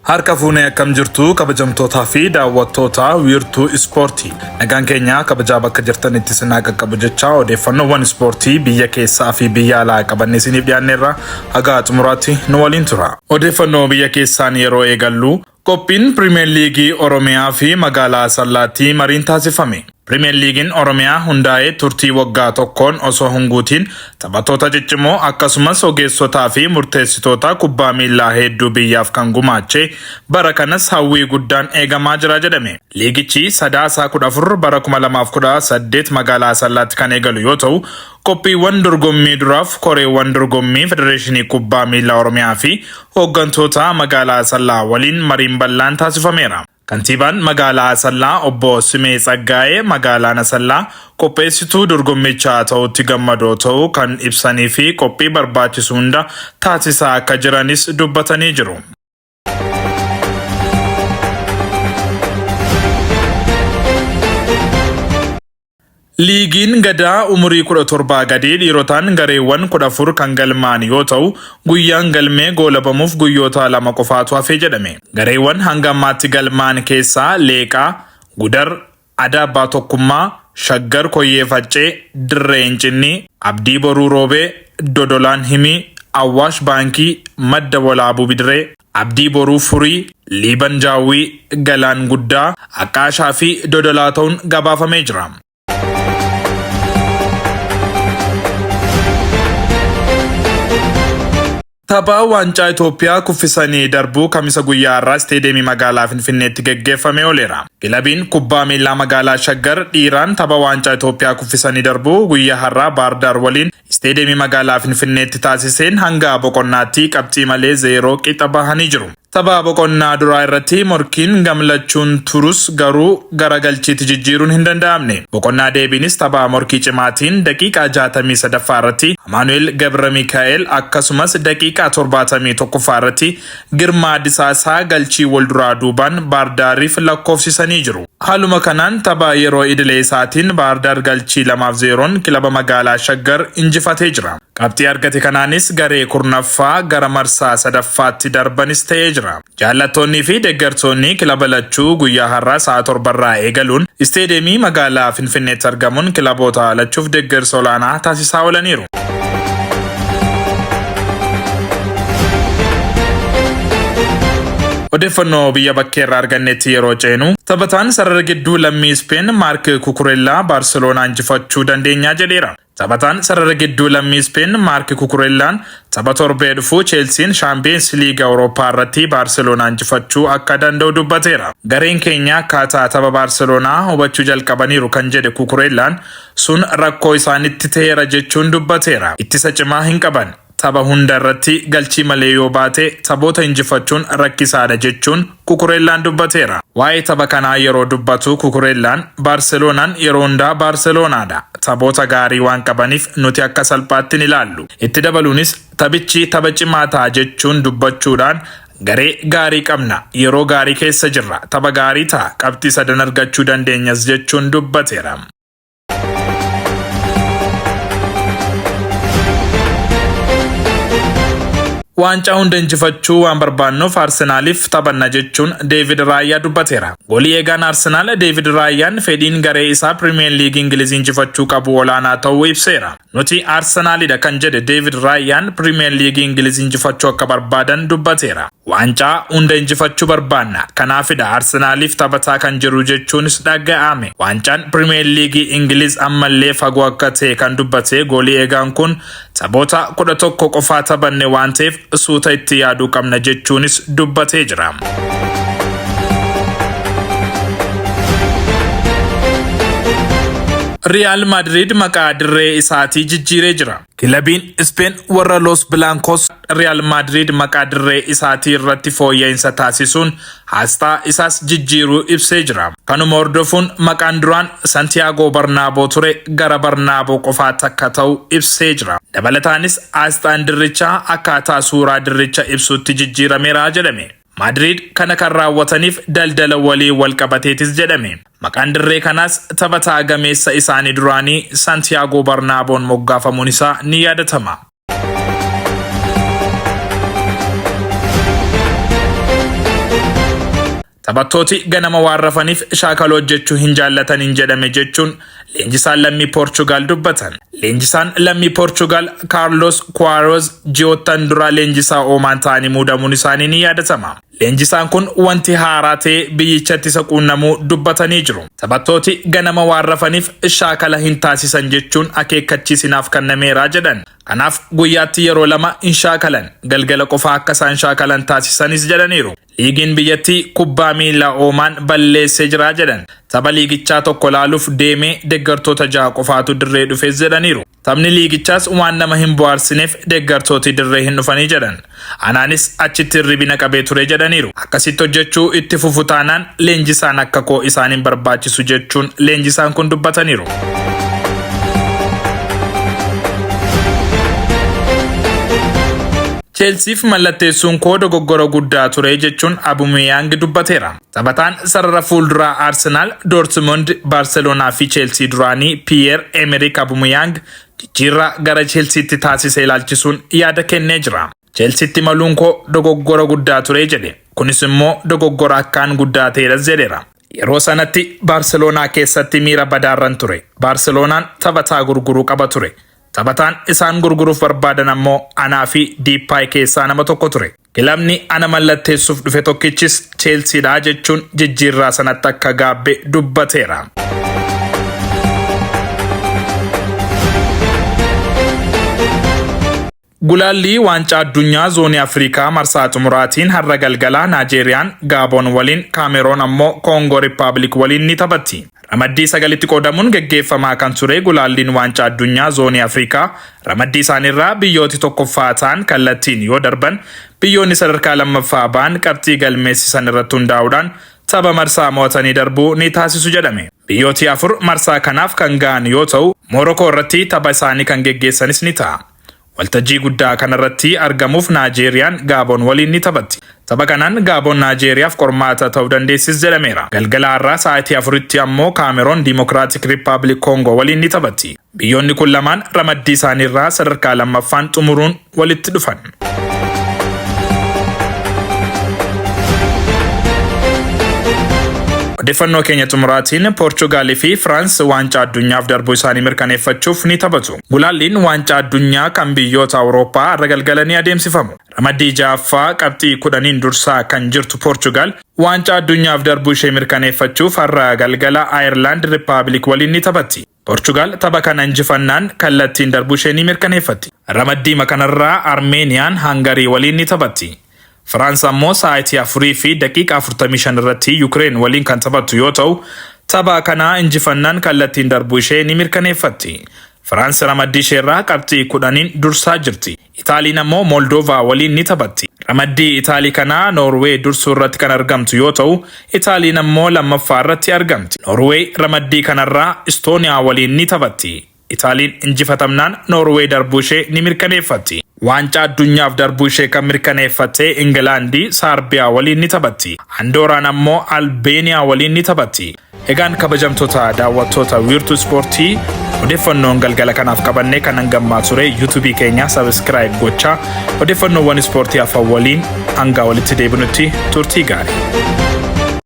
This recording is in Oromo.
Harka fuunee akkam jirtu kabajamtootaa fi daawwattoota wiirtuu ispoortii. Nagaan keenya kabajaa bakka jirtanitti isin haa qaqqabu jechaa odeeffannoowwan ispoortii biyya keessaa fi biyya alaa qabannee isiniif dhiyaanneerra haga xumuraatti nu waliin tura. Odeeffannoo biyya keessaan yeroo eegallu qophiin Pirimeer Liigii Oromiyaa fi magaalaa Asallaatti mariin taasifame. Pirimeer Liigiin Oromiyaa hundaa'ee turtii waggaa tokkoon osoo hin guutiin taphattoota ciccimoo akkasumas ogeessotaa fi murteessitoota kubbaa miillaa hedduu biyyaaf kan gumaache bara kanas hawwii guddaan eegamaa jira jedhame. Liigichi Sadaasa 14 bara 2018 magaalaa Asallaatti kan eegalu yoo ta'u, qophiiwwan dorgommii duraaf koreewwan dorgommii Federeeshinii Kubbaa Miillaa Oromiyaa fi hooggantoota magaalaa Asallaa waliin mariin bal'aan taasifameera. Kantiibaan magaalaa Asallaa obbo Simee Tsaggaayee magaalaan Asallaa qopheessituu dorgommichaa ta'utti gammadoo ta'uu kan ibsanii fi qophii barbaachisu hunda taasisaa akka jiranis dubbatanii jiru. Liigiin Gadaa umurii 17 gadii dhiirotaan gareewwan 14 kan galmaa'an yoo ta'u, guyyaan galmee goolabamuuf guyyoota 2 qofaatu hafe jedhame. Gareewwan hanga ammaatti galmaa'an keessaa Leeqaa, Gudar, Ada Abbaa Tokkummaa, Shaggar Koyyee Faccee, Dirree Incinnii, Abdii Boruu Roobee, Dodolaan Himii, Awwaash Baankii, Madda Walaabuu Bidiree, Abdii Boruu Furii, Liiban Jaawwii, Galaan Guddaa, Aqqaashaa fi Dodolaa ta'uun gabaafamee jira. Tapha Waancaa Itoophiyaa kuffisanii darbuu Kamisa guyyaa har'aa Isteediyeemii Magaalaa Finfinneetti geggeeffamee ooleera. Kilabiin Kubbaa Miillaa Magaalaa Shaggar dhiiraan tapha Waancaa Itoophiyaa kuffisanii darbuu guyyaa har'aa Baahirdaar waliin Isteediyeemii Magaalaa Finfinneetti taasiseen hanga boqonnaatti qabxii malee 0 qixa bahanii jiru. Tapha boqonnaa duraa irratti morkiin gamlachuun turus garuu gara galchiitti jijjiiruun hin danda'amne. Boqonnaa deebiinis tapha morkii cimaatiin daqiiqaa 63ffaa irratti Amaanu'eel Gabramikaa'el akkasumas daqiiqaa 71ffaa irratti Girmaa Disaasaa galchii walduraa duubaan Baardaariif lakkoofsisanii jiru. Haaluma kanaan tapha yeroo idilee isaatiin Baardaar galchii 2 fi 0n kilaba magaalaa Shaggar injifatee jira. Qabxii argate kanaanis garee 10ffaa gara marsaa 3ffaatti darbanis ta'ee jira. Jaallattoonnii fi deeggartoonni kilaba lachuu guyyaa har'aa sa'a 7 irraa eegaluun Isteediyeemii magaalaa Finfinneetti argamuun kilaboota lachuuf deeggarsa olaanaa taasisaa oolaniiru. Odeeffannoo biyya bakkeerraa argannetti yeroo ceenu, taphataan sarara gidduu lammii Ispeen Maark Kukurellaa Baarseloonaa injifachuu dandeenyaa jedheera. Taphataan sarara gidduu lammii Ispeen Maark Kukurellaan tapha torbee dhufu Cheelsiin Shaampiyeens Liigii Awurooppaa irratti Baarseloonaa injifachuu akka danda'u dubbateera. Gareen keenya akkaataa tapha Baarseloonaa hubachuu jalqabaniiru kan jedhe Kukurellaan, sun rakkoo isaanitti ta'eera jechuun dubbateera. Ittisa cimaa hin qaban. Tapha hunda irratti galchii malee yoo baate taphoota injifachuun rakkisaadha jechuun Kukurellaan dubbateera. Waa'ee tapha kanaa yeroo dubbatu Kukurellaan, Baarseloonaan yeroo hundaa Baarseloonaadha. Taphoota gaarii waan qabaniif nuti akka salphaatti hin ilaallu. Itti dabaluunis taphichi tapha cimaa ta'a jechuun dubbachuudhaan garee gaarii qabna, yeroo gaarii keessa jirra, tapha gaarii ta'a, qabxii sadan argachuu dandeenyas jechuun dubbateera. Waancaa hunda injifachuu waan barbaannuuf Arsenaaliif taphanna jechuun Deevid Raayyaa dubbateera. Goolii eegaan Arsenaal Deevid Raayyaan fedhiin garee isaa Piriimiyeer Liigii Ingilizii injifachuu qabu olaanaa ta'uu ibseera. Nuti Arsenaalidha kan jedhe Deevid Raayyaan Piriimiyeer Liigii Ingilizii injifachuu akka barbaadan dubbateera. Waancaa hunda injifachuu barbaanna. Kanaafidha Arsenaaliif taphataa kan jiru jechuunis dhaga'ame. Waancaan Pirimeer Liigii Ingiliz ammallee fagoo akka ta'e kan dubbate goolii eegaan kun taphoota 11 qofaa taphanne waan ta'eef suuta itti yaaduu qabna jechuunis dubbatee jira. Riyaal Maadriid maqaa dirree isaatii jijjiiree jira. Kilabiin Ispeen warra Los Blancos Riyaal Maadriid maqaa dirree isaatii irratti fooyya'insa taasisuun haasxaa isaas jijjiiruu ibsee jira. Kanuma hordofuun maqaan duraan Santiyaagoo Barnaaboo ture gara Barnaaboo qofaatti akka ta'u ibsee jira. Dabalataanis aasxaan dirrichaa akkaataa suuraa dirricha ibsutti jijjiirameera jedhame. Maadriid kana kan raawwataniif daldala waliin walqabateetis jedhame. Maqaan dirree kanaas taphataa gameessa isaanii duraanii Santiyaagoo Barnaaboon moggaafamuun isaa ni yaadatama. Taphattooti ganama waan rafaniif shaakala hojjechuu hin jaallataniin jedhame jechuun leenjisaan lammii Poorchugaal dubbatan. Leenjisaan lammii Poorchugaal Kaarlos Kuwaaroz ji'oottan dura leenjisaa Oomaan ta'anii muudamuun isaanii ni yaadatama. Leenjisaan kun wanti haaraa ta'e biyyichatti isa quunnamuu dubbatanii jiru. Taphattooti ganama waan rafaniif shaakala hin taasisan jechuun akeekkachiisi naaf kennameera jedhan. Kanaaf guyyaatti yeroo lama hin shaakalan, galgala qofa akka isaan shaakalan taasisanis jedhaniiru. Liigiin biyyattii kubbaa miilaa Oomaan balleessee jira jedhan. Tapha liigichaa tokko laaluuf deemee deeggartoota 6 qofaatu dirree dhufes jedhaniiru. Taphni liigichaas waan nama hin bohaarsineef deeggartooti dirree hin dhufanii jedhan. Anaanis achitti hirribina qabee ture jedhaniiru. Akkasitti hojjechuu itti fufu taanaan leenjisaan akka koo isaan hin barbaachisu jechuun leenjisaan kun dubbataniiru. Cheelsiif mallatteessuun koo dogoggora guddaa ture jechuun Aubameyang dubbateera. Taphataan sarara fuulduraa Arsenaal, Dortmund, Baarseloonaa fi Cheelsii duraanii Piyeer Emerick Aubameyang jijjiirraa gara Cheelsiitti taasise ilaalchisuun yaada kennee jira. Cheelsiitti maluun koo dogoggora guddaa ture jedhe. Kunis immoo dogoggora akkaan guddaa ta'edhas jedheera. Yeroo sanatti Baarseloonaa keessatti miira badaarran ture. Baarseloonaan taphataa gurguruu qaba ture. Taphataan isaan gurguruuf barbaadan ammoo anaa fi Diippaay keessaa nama tokko ture. Kilabni ana mallatteessuuf dhufe tokkichis Cheelsiidha jechuun jijjiirraa sanatti akka gaabbe dubbateera. Gulaallii Waancaa Addunyaa Zoonii Afrikaa marsaa xumuraatiin har'a galgala Naajeeriyaan Gaaboon waliin, Kaameroon ammoo Koongoo Rippaabilik waliin ni taphatti. Ramaddii sagalitti qoodamuun geggeeffamaa kan ture gulaalliin Waancaa Addunyaa Zoonii Afrikaa ramaddii isaaniirraa biyyooti tokkoffaa ta'an kallattiin yoo darban, biyyoonni sadarkaa lammaffaa ba'an qabxii galmeessisan irratti hundaa'uudhaan tapha marsaa mo'atanii darbuu ni taasisu jedhame. Biyyooti 4 marsaa kanaaf kan ga'an yoo ta'u, Moorokoo irratti tapha isaanii kan geggeessanis ni ta'a. Waltajjii guddaa kanarratti argamuuf Naajeeriyaan Gaaboon waliin ni taphatti. Tapha kanaan Gaaboon Naajeeriyaaf qormaata ta'uu dandeessis jedhameera. Galgala har'aa sa'aatii 4tti ammoo Kaameroon Diimokiraatik Rippaabilik Koongoo waliin ni taphatti. Biyyoonni kun lamaan ramaddii isaaniirraa sadarkaa lammaffaan xumuruun walitti dhufan. Odeeffannoo keenya xumuraatiin Poorchugaalii fi Firaans waancaa addunyaaf darbuu isaanii mirkaneeffachuuf ni taphatu. Gulaalliin waancaa addunyaa kan biyyoota Awurooppaa har'a galgala ni adeemsifamu. Ramaddii 6ffaa qabxii 10n dursaa kan jirtu Poorchugaal waancaa addunyaaf darbuu ishee mirkaneeffachuuf har'a galgala Ayerlaand Rippaabilik waliin ni taphatti. Poorchugaal tapha kana injifannaan kallattiin darbuu ishee ni mirkaneeffatti. Ramaddiima kanarraa Armeeniyaan Hangarii waliin ni taphatti. Firaans ammoo sa'aatii 4:45 irratti Yukireen waliin kan taphattu yoo ta'u, tapha kana injifannaan kallattiin darbuu ishee ni mirkaneeffatti. Firaans ramaddii isheerraa qabxii 10n dursaa jirti. Itaaliin ammoo Moldoovaa waliin ni taphatti. Ramaddii Itaalii kanaa Noorweey dursuu irratti kan argamtu yoo ta'u, Itaaliin ammoo lammaffaa irratti argamti. Noorweey ramaddii kanarraa Istooniyaa waliin ni taphatti. Itaaliin injifatamnaan Noorweey darbuu ishee ni mirkaneeffatti. Waancaa addunyaaf darbuu ishee kan mirkaneeffatte Ingilaandi Saarbiyaa waliin ni taphatti. Andooraan ammoo Albeeniyaa waliin ni taphatti. Egaan kabajamtoota daawwattoota Wiirtuu Ispoortii, odeeffannoon galgala kanaaf qabannee kan hangammaa ture. Yuutuubii keenya sabiskiraayib gochaa odeeffannoowwan ispoortii hafan waliin hanga walitti deebinutti turtii gaarii.